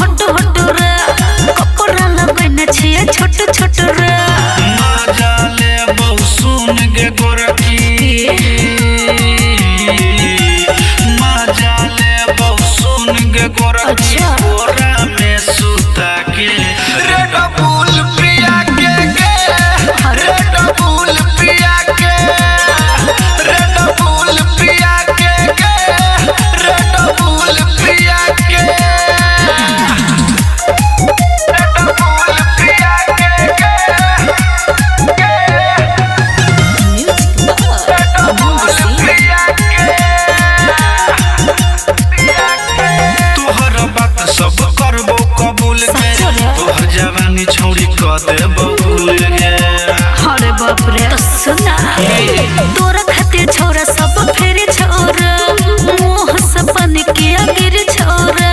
हट हट रे कपड़ा लगैने छियै छोट छोट रे। मजा ले बहु सुन गे गोरकी, मजा ले बहु सुन गे गोरकी। कोरा में सुता के रेड बुल पिया के गे, रेड बुल पिया के, रेड बुल पिया के गे, रेड बुल पिया के, रेड बुल पिया के गे, रेड बुल पिया के। तोहर बात सब करबो कबूल गे, तोहर जवानी छौड़ी क देबो भूल गे। अरे बाप रे तो सुना तोरा खातिर छोरा सब फेर छोरा, मुँह से पानी के गिर छोरा।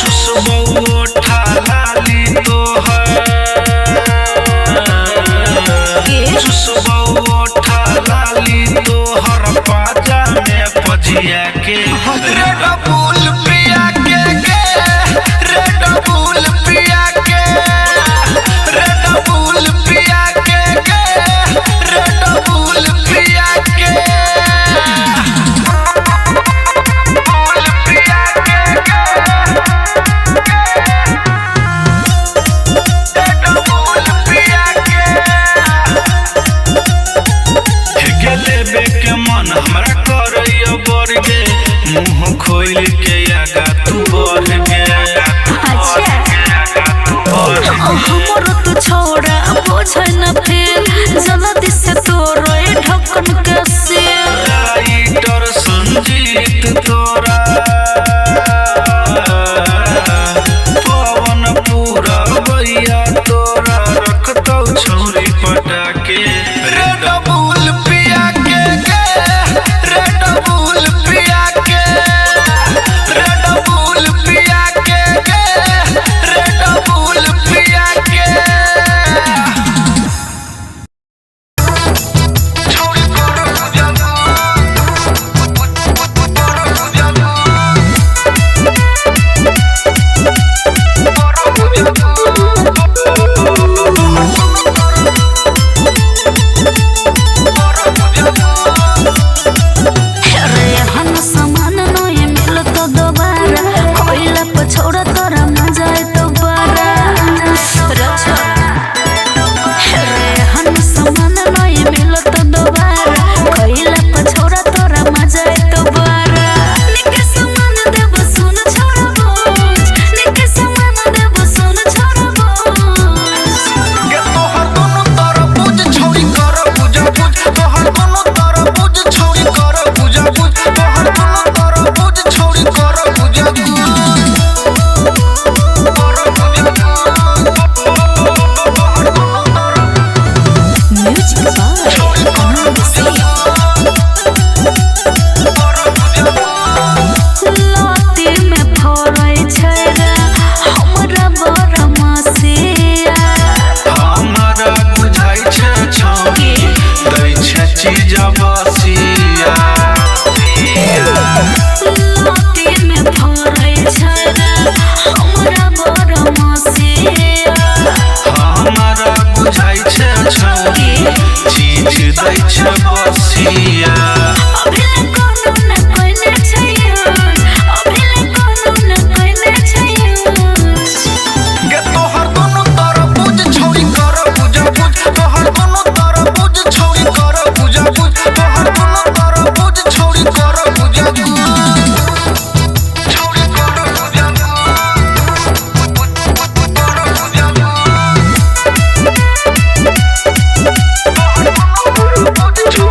चुसबो ओठा लाली तोहर, चुसबो ओठा लाली तोहर पाजा में पजिया के रेड बुल पिया के गे, रेड बुल पिया के, रेड बुल पिया के गे, रेड बुल पिया के, बुल पिया के गे, रेड बुल पिया के। हे लेबे के मन हमरा करैया बढ़ गे, मुँह खोल के आगा तू बढ़ गे। अच्छा हमरो तू छोरा बोझै न फेर, जल्दी से तोरो ढक्कन के सील। राइटर संजीत तोरा पवन पूरा भैया तोरा रखतौ छौरी पटा के रेड बुल पिया के गे, रेड बुल पिया के, रेड बुल पिया के गे, रेड बुल पिया के। छौरी कर पूजा कर पूजा कर पूजा। अरे हन सामान नहीं मिलत दोबारा, कोइला पर छोड़ा तोरा मजा तो बारा। अरे हन सामान नहीं मिलत दोबारा, कोइला पर छोड़ा तोरा मजा तो बारा। निके सामान देब सुन छोड़ा बोझ, निके सामान देब सुन छोड़ा बोझ। गे तोहर दुनु तरबूज छौरी कर पूजा पूज, तोहर दुनु तरबूज छौरी कर पूजा पूज, तोहर दुनु तरबूज छौरी कर पूजा पूज, कर पूजा तोहर दुनु म्यूजिक बाय छौरी कर पूजा कर पूजा। लाती में फरै छै रे हमरा बड़ मसिया, हमरा बुझाइ छै छौरी दै छै चीज बसिया। लाती में फरै छै रे हमरा बड़ मसिया, हमरा बुझाइ छै छौरी चीज दै छै बसिया। अभिले कोनो न कोइने छै यूज, अभिले कोनो न कोइने छै यूज। गे तोहर दुनु तरबूज छौरी कर पूजा पूज, तोहर दुनु तरबूज छौरी कर पूजा पूज, तोहर दुनु तरबूज छौरी कर पूजा पूज, छौरी कर पूजा कर पूजा तोहर दुनु तरबूज छौरी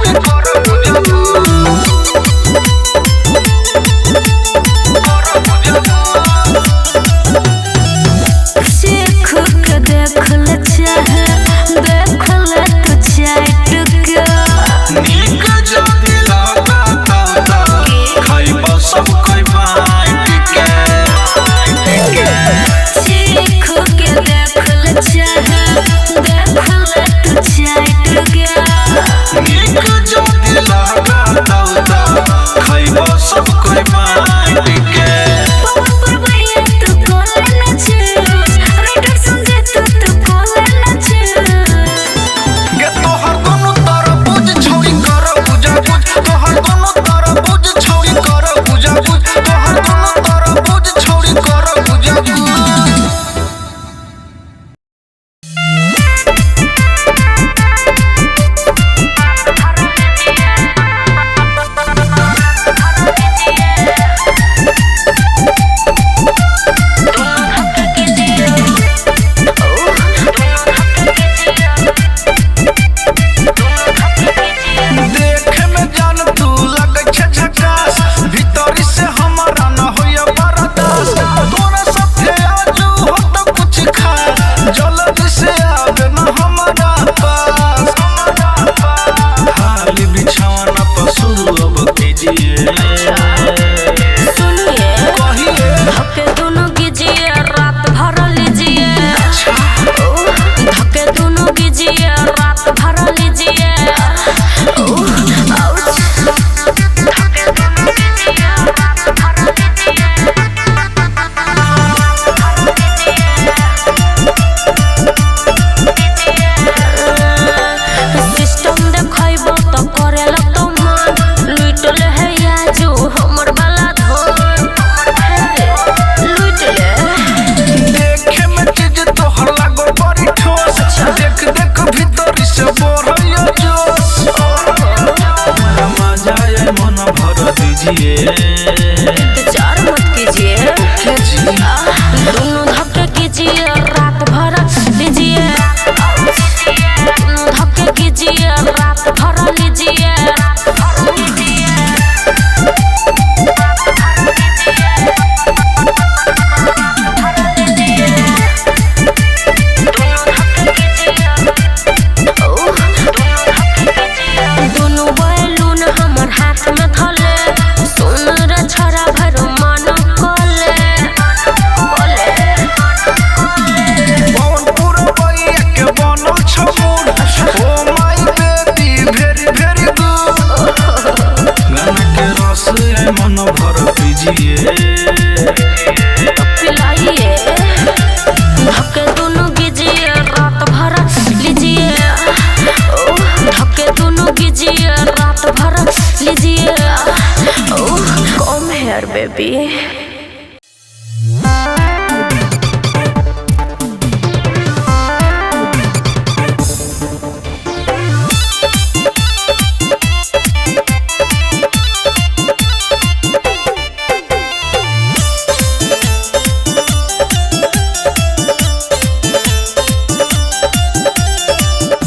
बेबी।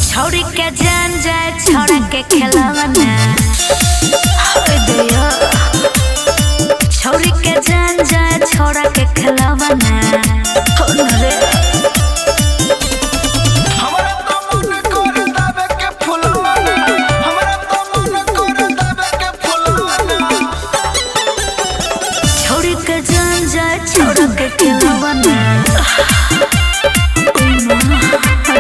छोड़ी के जान जाए छोड़ा के खिलवना होय दया। छोड़ी के जान जाए छोड़ा के खिलवना हो न रे। हमरा तो मन कर दाबे के फुलवाना, हमरा तो मन कर दाबे के फुलवाना। छोड़ी के जान जाए छोड़ा के खिलवना ओय मां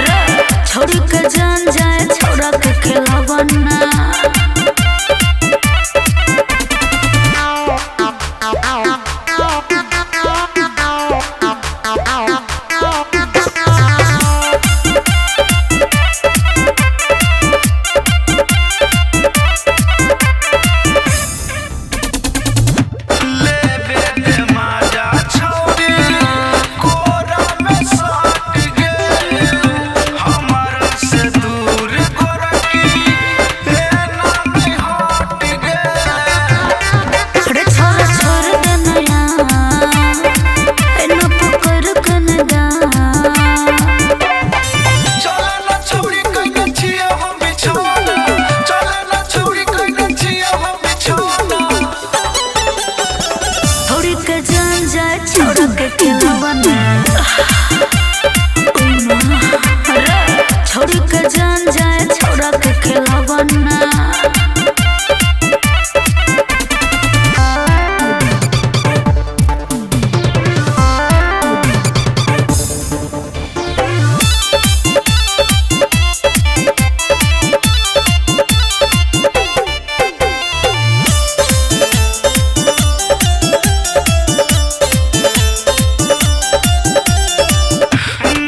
रे। छोड़ी के जान जाए छोड़ा के खिलवना। लेबे दे माजा छौरी कोरा में सट गेल, हमरा से दूर गोरकी एना में हट गेल। रे छोरा छोड़ दे नया एना पकड़ के न दा। चले ना छौरी कइने छियै हम बिछौना, चले ना छौरी कइने छियै हम बिछौना। छोड़ी के जान जाए छोड़ा के खिलवना ओय मां रे। छोड़ी के जान जाए छोड़ा के खिलवना।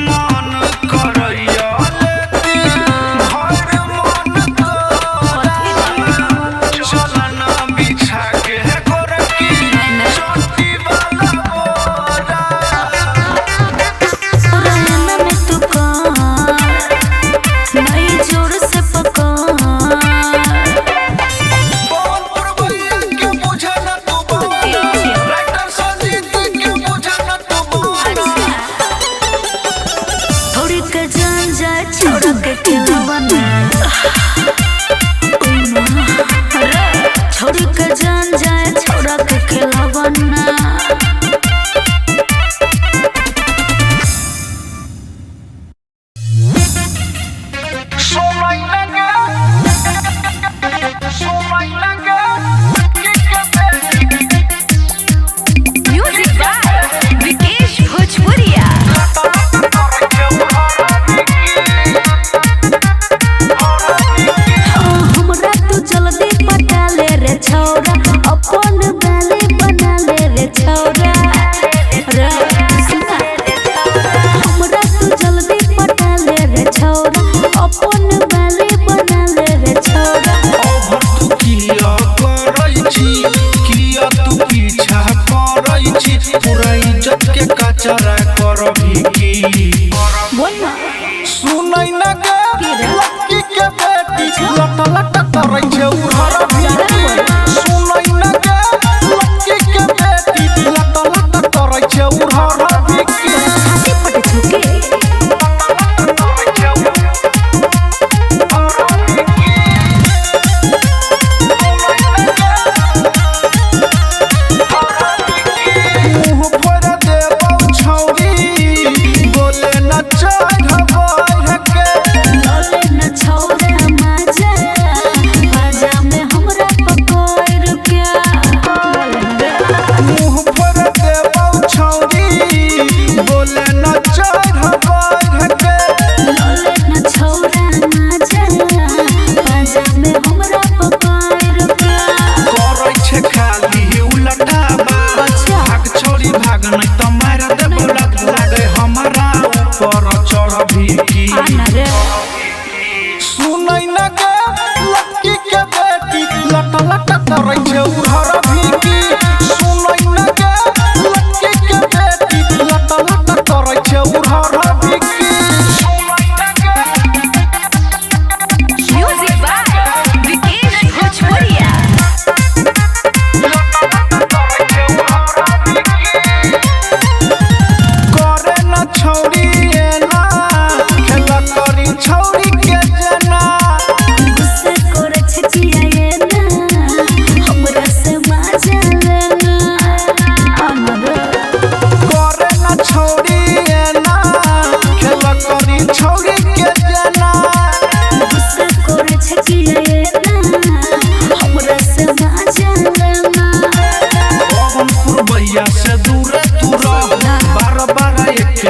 मन करैया लेती भर मन तोरा, चलना बिछा के गोरकी चोटी वाला बोरा। रहना में तू कौन नहीं जोर से पकड़। पवन पुरवैया के बुझे न तू बौना, राइटर संजीत के बुझे न तू बौना। छोड़ी के जान जाए छोड़ा के खिलवना ओय मां रे। छोड़ी के जान जाए छोड़ा के खिलवना। म्यूजिक बाय विकेश भोजपुरिया। हमरा तू जल्दी पटा ले रे छौरा, अपन बाले बना ले रे छौरा रे। सुना, हमरा तू जल्दी पटा ले रे छौरा, अपन बाले बना ले रे छौरा। ओभर तू किया करै छी, किया तू पीछा करै छी, पूरा इज्जत के कचरा करबी की? बोल ना। सुनै न गे लड़की के बेटी, लट लट करै छै उहर भीती। सुनै न गे लड़की के बेटी, लट लट करै छै उहर भीती। छाती फटे छुके। मुँह फोड़ देबौ छौरी, बोले न चढ़बै के। लले न छौरा माजा, बाजा में हमरा पकड़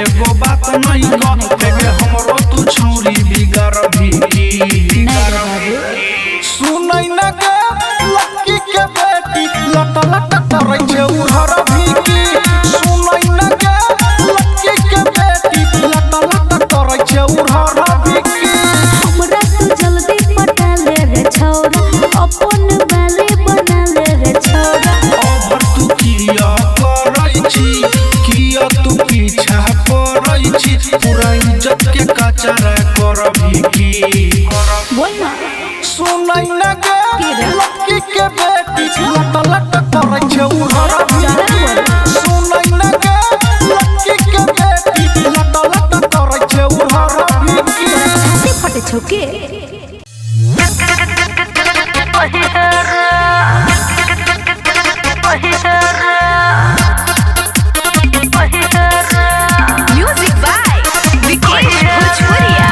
एगो बात नहीं कह हमरो तू छौरी बिगाड़ भी की। नहीं रे बाबू। सुनै न गे लड़की के बेटी लट लट करै छै उहर भी की। सुनै न गे लड़की के बेटी लट लट करै छै उहर भी की। हमरा तू जल्दी पटा ले रे छौरा, अपन वाले बना ले रे छौरा। अब तू किया करै छी, किया तू पीछा पड़ै छी, पूरा इज्जत के कचरा करबी की। बोल ना। सुनै न गे लड़की के बेटी लट लट करै छै उहर भी की। सुनै न गे लड़की के बेटी लट लट करै छै उहर भी की। छाती फटे छौ के। Music by Vikesh Bhojpuriya.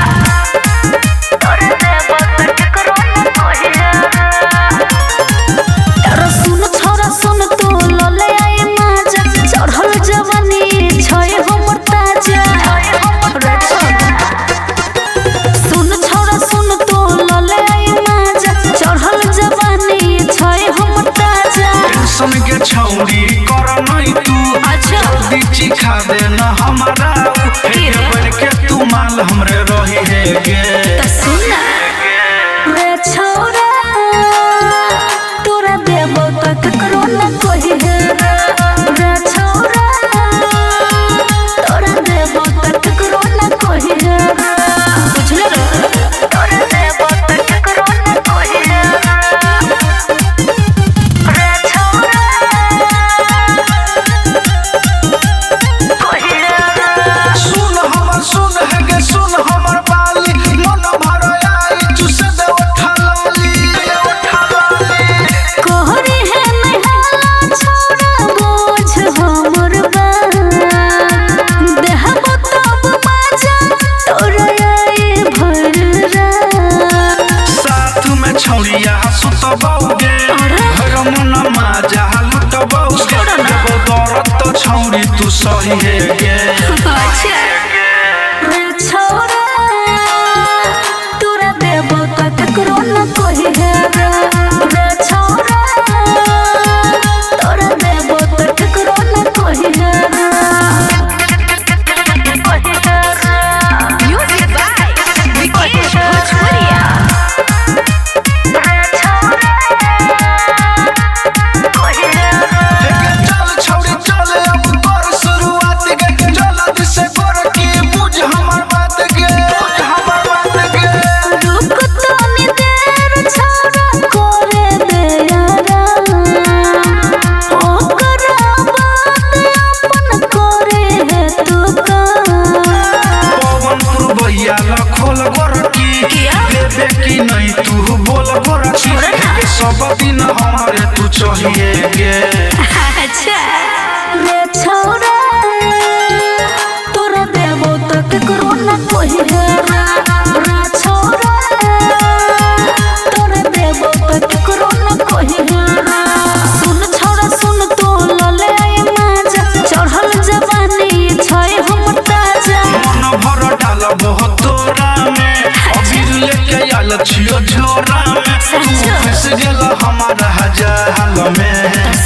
तारा सुन छोरा सुन तू लले आए माजा, चढ़ल जवानी छै हमर ताजा। रे छोरा सुन छोरा सुन तू लले आए माजा, चढ़ल जवानी छै हमर ताजा। टेंशन के छौरी कर नहीं तू, अच्छा। जल्दी चिखा दे न हमारा की रे? बन के तू माल हमरे रही है गे। त सुन ना रे छोरा, तोरा देबो त ककरो न कोही हे रे छोरा, तोरा देबो त ककरो न कोही हे। बुझले रे? तोरा देबो त ककरो न कोही हे रे छोरा, कोही हे। सुन हमर सुन है गे सुन हमर बाली, मन भर आई चुस दे उठा लाली। कोहरे है नहाला छोरा बोझ हमर बात, देहबो तब मजा तोरा आए भर रात। साथ में छौरिया सुतबौगे, अरे। भर मन माजा लुटबौगे, छोड़ो ना। देबो दर्द तो छौरी तू सही है गे। अच्छा रे छोरा, तोरा देबो त ककरो न कोही हे रे रे छोरा, तोरा देबो त ककरो न कोही हे रे। Music by Vikesh Bhojpuriya. लेके चल छौरी चल अब कर शुरुआत गे, जल्दी से कर के बुझ हमर बात गे, बुझ हमर बात गे। रुक तनी देर छोरा करे दे आराम, ओकरा बात अपन करे है तू काम। पवन पुरबैया लखोल गोरकी, देबे की नहीं तू बोल गोरकी, के सब दिन हमारे तू चाहिए गे। अच्छा रे छोरा, तोरा देबो त ककरो न कोही हे रे छोरा, तोरा देबो त ककरो न कोही हे। सुन छोरा सुन तू लले आए माजा, चढ़ल जवानी छै हमर ताजा। मन भर डाल बहुत तोरा में, अबीर लेके आयल छियो झोरा में, तू फंस गेल हमारा जाल में।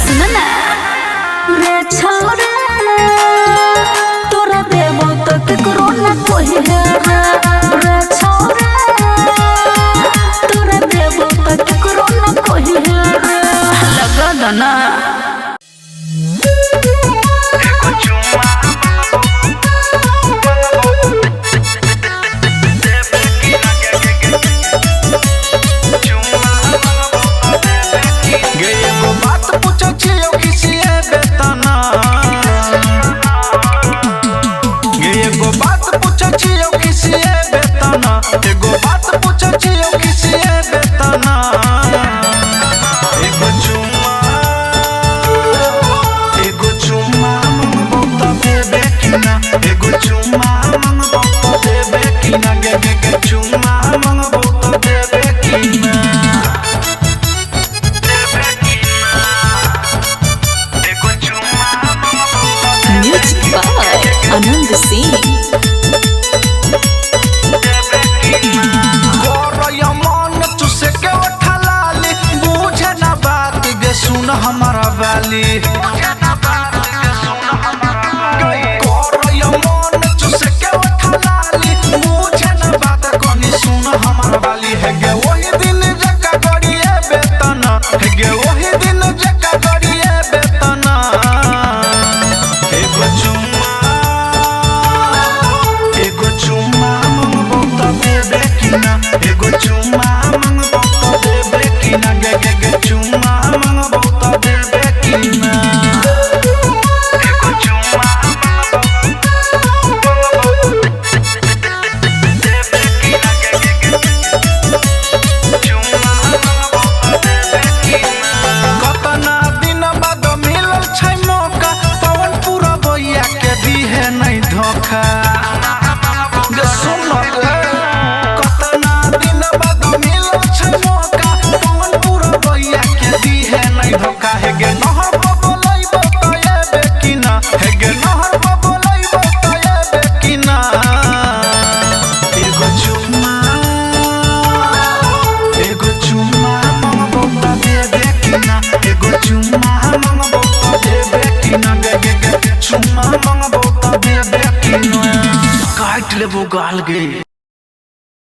सुन ना रे छोरा, तोरा देबो त ककरो न कोही हे रे छोरा, तोरा देबो त ककरो न कोही हे। लगा दो ना। एगो चुम्मा देबे की ना गे गे गे, चुम्मा देबे की गे। एगो बात पूछो छियो किसी बेतना गे, एगो बात पूछो छियो किसी बेतना, एगो बात पूछो छियो किसी बेतना। एगो चुम्मा, एगो चुम्मा मंगबौ त देबे की ना, एगो चुम्मा मंगबौ त देबे की ना गे गे गे, चुम्मा मंगबौ त देबे की ना। देबे की ना, एगो चुम्मा मंगबौ त Music by Anand Singh. Singh. करय मन चुसे के ओठा लाली, बुझे ना बात गे सुन हमारा वाली। करय मन चुसे के ओठा लाली, बुझे ना बात कनी सुन हमारा वाली। हे गे वही दिन जका गड़िए बेतना, हे गे वही दिन जका गड़िए बेतना। एगो चुम्मा, एगो चुम्मा मंगबौ त देबे कि ना, एगो चुम्मा मंगबौ त देबे कि ना, गे गे गे चुम्मा मंगबौ त देबे कि ना। एगो चुम्मा मंगबौ देबे कि ना, गे गे गे चुम्मा मंगबौ त देबे कि ना। कतना दिन बाद मिलल छै मौका, पवन पूरा बइया के दिहे नै धोखा। गे सुन रे, कतना दिन बाद मिलल छै मौका, पवन पूरा बइया के दिहे नै धोखा। हे गे नहर पर बोलैबो त एबे कि ना, हे गे नहर पर बोलैबो त एबे कि ना। एगो चुम्मा, एगो चुम्मा मंगबौ त देबे कि ना, एगो चुम्मा मंगबौ त देबे कि ना, गे गे गे चुम्मा मंगबौ त देबे कि ना। काटि लेबो गाल गे।